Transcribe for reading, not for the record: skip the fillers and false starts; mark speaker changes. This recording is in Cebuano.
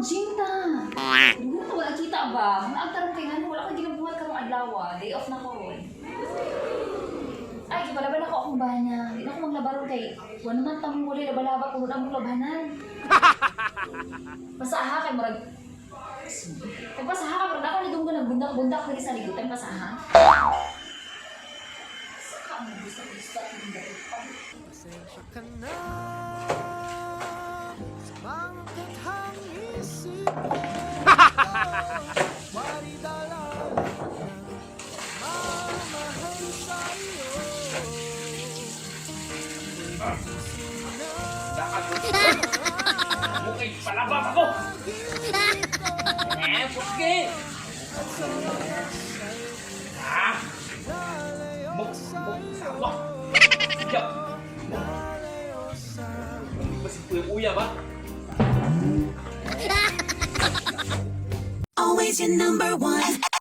Speaker 1: Mag-gym ta. Hindi na wala kita ba? Mga agtarong kay ngano wala ka ginabuhat karong adlaw. Day off na ko ron. Ay, gipalaban ako akong bana. Di na ako maglaba ron kay wa naman ta mo wala laba-laba puno na among labanan. Pasaha kay murag Pagpasaha ka, murag ako nadunggan ng bundak-bundak lagi sa ligutan pasaha. Saka ang gusto-gusto at hindi.
Speaker 2: Pasensya ka na sa mga kathang isip ko. Wari dala mamahal sa'yo.
Speaker 3: Mukay palabas ako! Eh, puski! Ah! Muk, muk, sawa! Yup! Hindi pa si Kuya ba?
Speaker 4: Always your number one.